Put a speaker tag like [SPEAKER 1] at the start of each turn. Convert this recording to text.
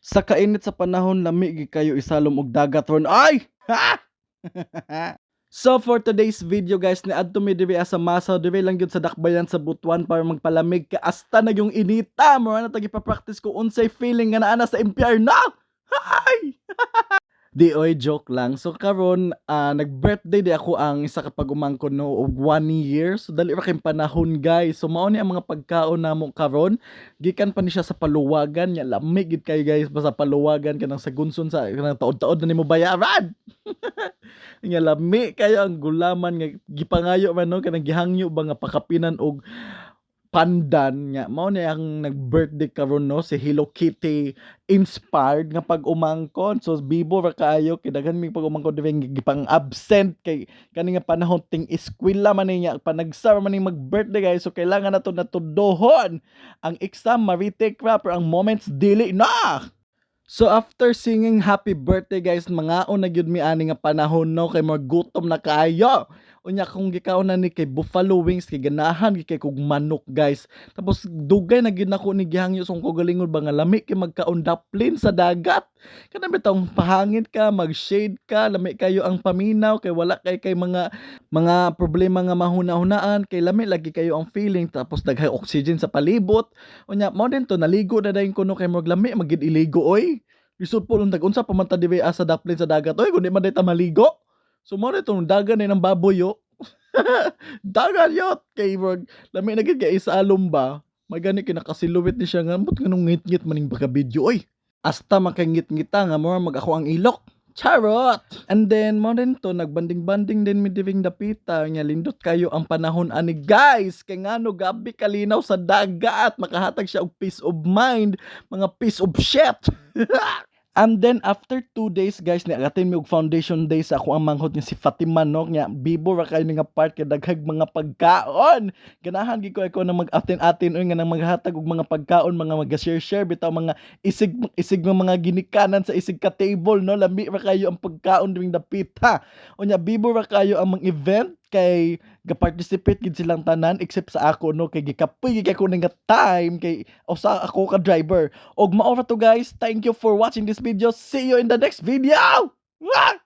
[SPEAKER 1] Sa kainit sa panahon, lami gyud kayo isalom og dagat ron ay. Ha! So for today's video, guys, niadto mi diri sa Masaw, diri lang gyud sa Dakbayan sa Butuan para magpalamig ka hasta na yung inita. Mo na tagi pa-practice ko unsay feeling nga naa na sa impyerno. Hay! Di oy, joke lang. So karon, nag-birthday di ako ang isa ka pag-umangkon, no, og 1 year. So dali ra kay panahon, guys. So mao ni ang mga pagkaon namo karon. Gikan pa ni siya sa paluwagan nya, lami gid kayo, guys, basta paluwagan kanang sa gunson sa kanang taod-taod na nimo bayaran. Nya lami kayo ang gulaman nga gipangayo man, no, kanang gihangyo ba nga pakapinan og pandan nga mao ni ang nag-birthday karon, no, si Hello Kitty inspired nga pag-umangkon. So bibo ra kaayo kay daghan mig pag-umangkon diri nga gipang-absent kay kani nga panahon ting eskwela man niya, panagsa man ni mag-birthday, guys. So kailangan nato natudohon ang exam, ma-retake ra, pero ang moments dili na. So after singing happy birthday, guys, mangaon na gyud mi ani nga panahon, no, kay gutom na kaayo. Unya kung gikaon na ni kay buffalo wings kay ganahan gyud kay kog manok, guys. Tapos dugay na gyud nako ni gihangyo sa akong kaugalingon ba nga lami kay magkaon daplin sa dagat. Kana bitawng pahangin ka, mag-shade ka, lami kayo ang paminaw kay wala kay mga problema nga mahuna-hunaan kay lami lagi kayo ang feeling, tapos daghang oxygen sa palibot. Unya mao din to, naligo na dayon ko, no, kay murag lami man gyud iligo oy. Lisod po nung tag-unsa pa man ta diri sa daplin sa dagat oy kundi man ta maligo. So mao na itong dagan ni ng baboy yo. Dagan yot kay murag lami na gyud kay isalom ba. May gani kay nakasiluwit ni siya nga ambot nganong ngit-ngit maning baka video oy. Hasta makangit-ngita nga mura mag ako ang ilok. Charot! And then, mo din to, nagbanding-banding din mi diring dapita. Nga lindot kayo ang panahon ani, guys. Kay ngano, gabi kalinaw sa dagat. Makahatag siya og peace of mind. Mga piece of shit. And then after 2 days, guys, ni agatin mi og foundation day sa ako ang manghod nga si Fatima, no, nga bibo ra kayo nga part kay daghag mga pagkaon. Ganahan gid ko ako na mag-atin-atin oy nga nang maghatag og mga pagkaon, mga maga-share-share bitaw, mga isig isig nga mga ginikanan sa isig ka table, no, lami ra kayo ang pagkaon during dapita. Unya bibo ra kayo ang mga event kay ga-participate gid silang tanan except sa ako, no, kay gikapoy gid ko nga time kay usa ako ka driver. Og mao ra to, guys. Thank you for watching this video. See you in the next video. Ah!